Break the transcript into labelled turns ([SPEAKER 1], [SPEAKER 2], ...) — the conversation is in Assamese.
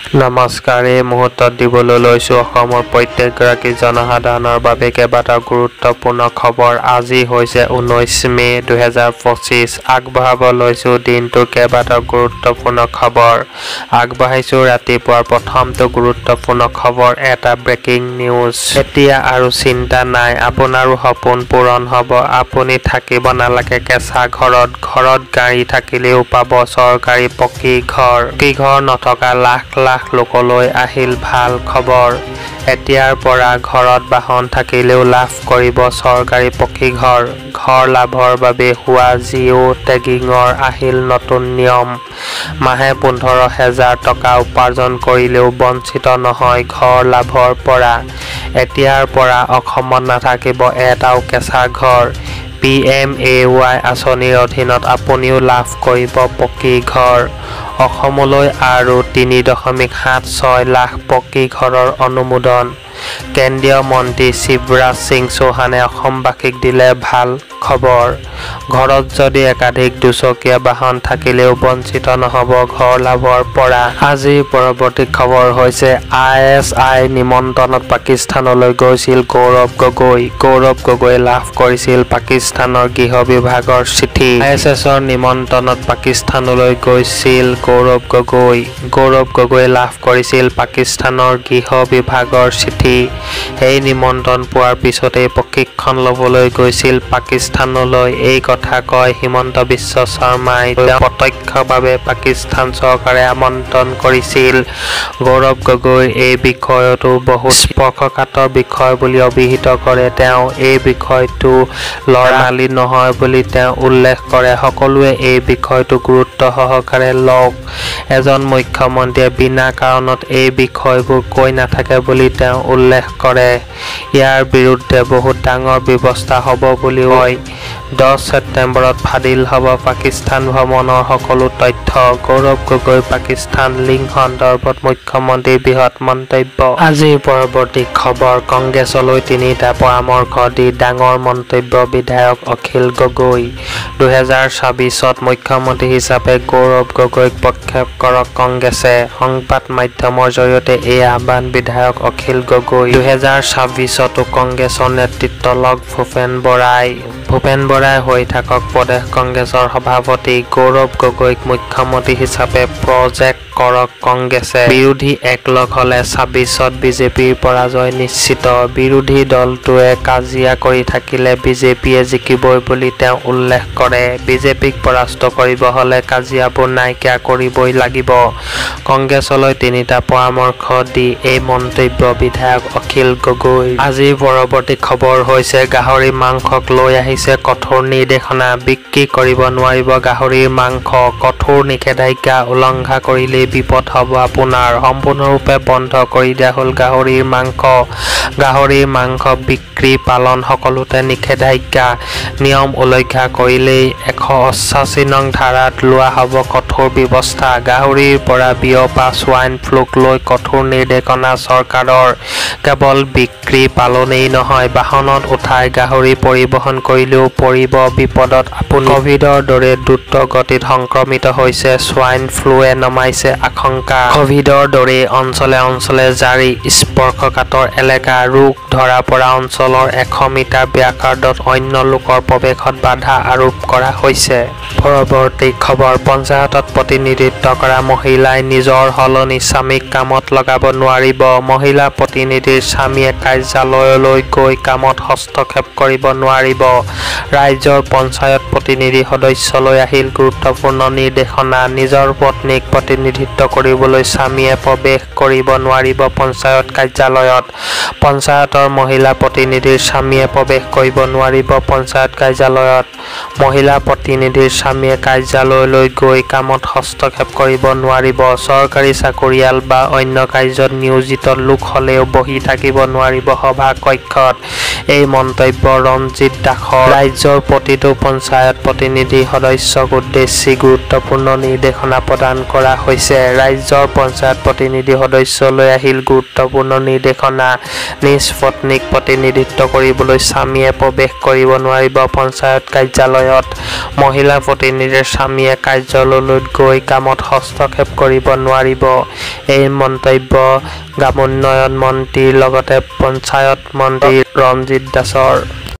[SPEAKER 1] নমস্কাৰ, এই মুহূৰ্তত দিবলৈ লৈছোঁ অসমৰ প্ৰত্যেকগৰাকী জনসাধাৰণৰ বাবে কেইবাটাও গুৰুত্বপূৰ্ণ খবৰ। আজি হৈছে 19 মে' 2025। আগবঢ়াব লৈছোঁ দিনটোৰ কেইবাটাও গুৰুত্বপূৰ্ণ খবৰ। আগবঢ়াইছোঁ ৰাতিপুৱাৰ প্ৰথমটো গুৰুত্বপূৰ্ণ খবৰ, এটা ব্ৰেকিং নিউজ। এতিয়া আৰু চিন্তা নাই, আপোনাৰো সপোন পূৰণ হ'ব। আপুনি থাকিব নালাগে কেঁচা ঘৰত। ঘৰত গাড়ী থাকিলেও পাব চৰকাৰী পকী ঘৰ। পকী ঘৰ নথকা লাখ লাখ লোকলৈ আহিল ভাল খবৰ। এতিয়াৰ পৰা ঘৰত বাহন থাকিলেও লাভ কৰিব চৰকাৰী পকী ঘৰ। ঘৰ লাভৰ বাবে হোৱা জিঅ' টেগিঙৰ আহিল নতুন নিয়ম। মাহে 15,000 টকা উপাৰ্জন কৰিলেও বঞ্চিত নহয় ঘৰ লাভৰ পৰা। এতিয়াৰ পৰা অসমত নাথাকিব এটাও কেঁচা ঘৰ। PMAY আঁচনিৰ অধীনত আপুনিও লাভ কৰিব পকী ঘৰ। অসমলৈ আৰু 3.76 লাখ পকী ঘৰৰ অনুমোদন। কেন্দ্ৰীয় মন্ত্ৰী শিৱৰাজ সিং চৌহানে অসমবাসীক দিলে ভাল খবৰ। ঘৰত যদি একাধিক দুচকীয়া বাহন থাকিলেও বঞ্চিত নহ'ব ঘৰ লাভৰ পৰা। আজিৰ পৰৱৰ্তী খবৰ হৈছে ISI নিমন্ত্ৰণত পাকিস্তানলৈ গৈছিল গৌৰৱ গগৈ। গৌৰৱ গগৈয়ে লাভ কৰিছিল পাকিস্তানৰ গৃহ বিভাগৰ চিঠি। ISSৰ নিমন্ত্ৰণত পাকিস্তানলৈ গৈছিল গৌৰৱ গগৈ। গৌৰৱ গগৈয়ে লাভ কৰিছিল পাকিস্তানৰ গৃহ বিভাগৰ চিঠি। সেই নিমন্ত্ৰণ পোৱাৰ পিছতেই প্ৰশিক্ষণ ল'বলৈ গৈছিল পাকিস্তানলৈ। এই কথা কয় হিমন্ত বিশ্ব শৰ্মাই। তেওঁক প্ৰত্যক্ষভাৱে পাকিস্তান চৰকাৰে আমন্ত্ৰণ কৰিছিল। গৌৰৱ গগৈৰ এই বিষয়টো বহুত স্পৰ্শকাতৰ বিষয় বুলি অভিহিত কৰে তেওঁ। এই বিষয়টো ল'ৰালি নহয় বুলি তেওঁ উল্লেখ কৰে। সকলোৱে এই বিষয়টো গুৰুত্ব সহকাৰে লওক। এজন মুখ্যমন্ত্ৰীয়ে বিনা কাৰণত এই বিষয়বোৰ কৈ নাথাকে বুলি তেওঁ উল্লেখ কৰে। ইয়াৰ বিৰুদ্ধে বহুত ডাঙৰ ব্যৱস্থা হ'ব বুলিও কয়। 10 ছেপ্টেম্বৰত ফাদিল হ'ব পাকিস্তান ভ্ৰমণৰ সকলো তথ্য। গৌৰৱ গগৈৰ পাকিস্তান লিংক সন্দৰ্ভত মুখ্যমন্ত্ৰীৰ বৃহৎ মন্তব্য। আজিৰ পৰৱৰ্তী খবৰ, কংগ্ৰেছলৈ তিনিটা পৰামৰ্শ দি ডাঙৰ মন্তব্য বিধায়ক অখিল গগৈ। 2026ত মুখ্যমন্ত্ৰী হিচাপে গৌৰৱ গগৈক প্ৰক্ষেপ কৰক কংগ্ৰেছে। সংবাদ মাধ্যমৰ জৰিয়তে এই আহ্বান বিধায়ক অখিল গগৈ। 2026তো কংগ্ৰেছৰ নেতৃত্ব লওক ভূপেন বৰাই। ভূপেন বৰাই হৈ থাকক প্ৰদেশ কংগ্ৰেছৰ সভাপতি। গৌৰৱ গগৈক মুখ্যমন্ত্ৰী হিচাপে প্ৰজেক্ট কৰক কংগ্ৰেছে। বিৰোধী একলগ হ'লে 26ত বিজেপিৰ পৰাজয় নিশ্চিত। বিৰোধী দলটোৱে কাজিয়া কৰি থাকিলে বিজেপিয়ে জিকিবই বুলি তেওঁ উল্লেখ কৰে। বিজেপিক পৰাস্ত কৰিব হ'লে কাজিয়াবোৰ নাইকিয়া কৰিবই লাগিব। কংগ্ৰেছলৈ তিনিটা পৰামৰ্শ দি এই মন্তব্য বিধায়ক অখিল গগৈৰ। আজিৰ পৰৱৰ্তী খবৰ হৈছে গাহৰি মাংসক লৈ আহিছে কঠোৰ নিৰ্দেশনা। বিক্ৰী কৰিব নোৱাৰিব গাহৰিৰ মাংস। কঠোৰ নিষেধাজ্ঞা উলংঘা কৰিলেই বিপদ হ'ব আপোনাৰ। সম্পূৰ্ণৰূপে বন্ধ কৰি দিয়া হ'ল গাহৰিৰ মাংস। গাহৰিৰ মাংস বিক্ৰী, পালন সকলোতে নিষেধাজ্ঞা। নিয়ম উলংঘা কৰিলেই 188 নং ধাৰাত লোৱা হ'ব কঠোৰ ব্যৱস্থা। গাহৰিৰ পৰা বিয়পা ছোৱাইন ফ্লুক লৈ কঠোৰ নিৰ্দেশনা চৰকাৰৰ। কেৱল বিক্ৰী, পালনেই নহয়, বাহনত উঠাই গাহৰি পৰিবহণ কৰিলেও পৰিব বিপদত আপুনি। কভিডৰ দৰে দ্ৰুত গতিত সংক্ৰমিত হৈছে ছোৱাইন ফ্লুৱে, নমাইছে আশংকা। কভিডৰ দৰেই অঞ্চলে অঞ্চলে জাৰি স্পৰ্শকাতৰ এলেকা। ৰোগ ধৰা পৰা অঞ্চলৰ 100 মিটাৰ ব্যাসাৰ্ধত অন্য লোকৰ প্ৰৱেশত বাধা আৰোপ কৰা হৈছে। পৰৱৰ্তী খবৰ, পঞ্চায়তত প্ৰতিনিধিত্ব কৰা মহিলাই নিজৰ সলনি স্বামীক কামত লগাব নোৱাৰিব। মহিলা প্ৰতিনিধিৰ স্বামীয়ে কাৰ্যালয়লৈ গৈ কামত হস্তক্ষেপ কৰিব নোৱাৰিব। ৰাজ্যৰ পঞ্চায়ত প্ৰতিনিধি সদস্যলৈ আহিল গুৰুত্বপূৰ্ণ নিৰ্দেশনা। নিজৰ পত্নীক প্ৰতিনিধিত্ব কৰিবলৈ স্বামীয়ে প্ৰৱেশ কৰিব নোৱাৰিব পঞ্চায়ত কাৰ্যালয়ত। পঞ্চায়তৰ মহিলা প্ৰতিনিধিৰ স্বামীয়ে প্ৰৱেশ কৰিব নোৱাৰিব পঞ্চায়ত কাৰ্যালয়ত। মহিলা প্ৰতিনিধিৰ স্বামীয়ে কাৰ্যালয়লৈ গৈ কামত হস্তক্ষেপ কৰিব নোৱাৰিব। চৰকাৰী চাকৰিয়াল বা অন্য কাৰ্যত নিয়োজিত লোক হ'লেও বহি থাকিব নোৱাৰিব সভা কক্ষত। এই মন্তব্য ৰঞ্জিত দাসৰ। ৰাজ্যৰ প্ৰতিটো পঞ্চায়ত প্ৰতিনিধি সদস্যক উদ্দেশ্যি গুৰুত্বপূৰ্ণ নিৰ্দেশনা প্ৰদান কৰা হৈছে। ৰাজ্যৰ পঞ্চায়ত প্ৰতিনিধি সদস্যলৈ আহিল গুৰুত্বপূৰ্ণ নিৰ্দেশনা। নিজ পত্নীক প্ৰতিনিধিত্ব কৰিবলৈ স্বামীয়ে প্ৰৱেশ কৰিব নোৱাৰিব পঞ্চায়ত কাৰ্যালয়ত। মহিলা প্ৰতিনিধিৰ স্বামীয়ে কাৰ্যালয়লৈ গৈ কামত হস্তক্ষেপ কৰিব নোৱাৰিব। এই মন্তব্য গ্ৰামোন্নয়ন মন্ত্ৰীৰ লগতে পঞ্চায়ত মন্ত্ৰী ৰণজিৎ দাসৰ।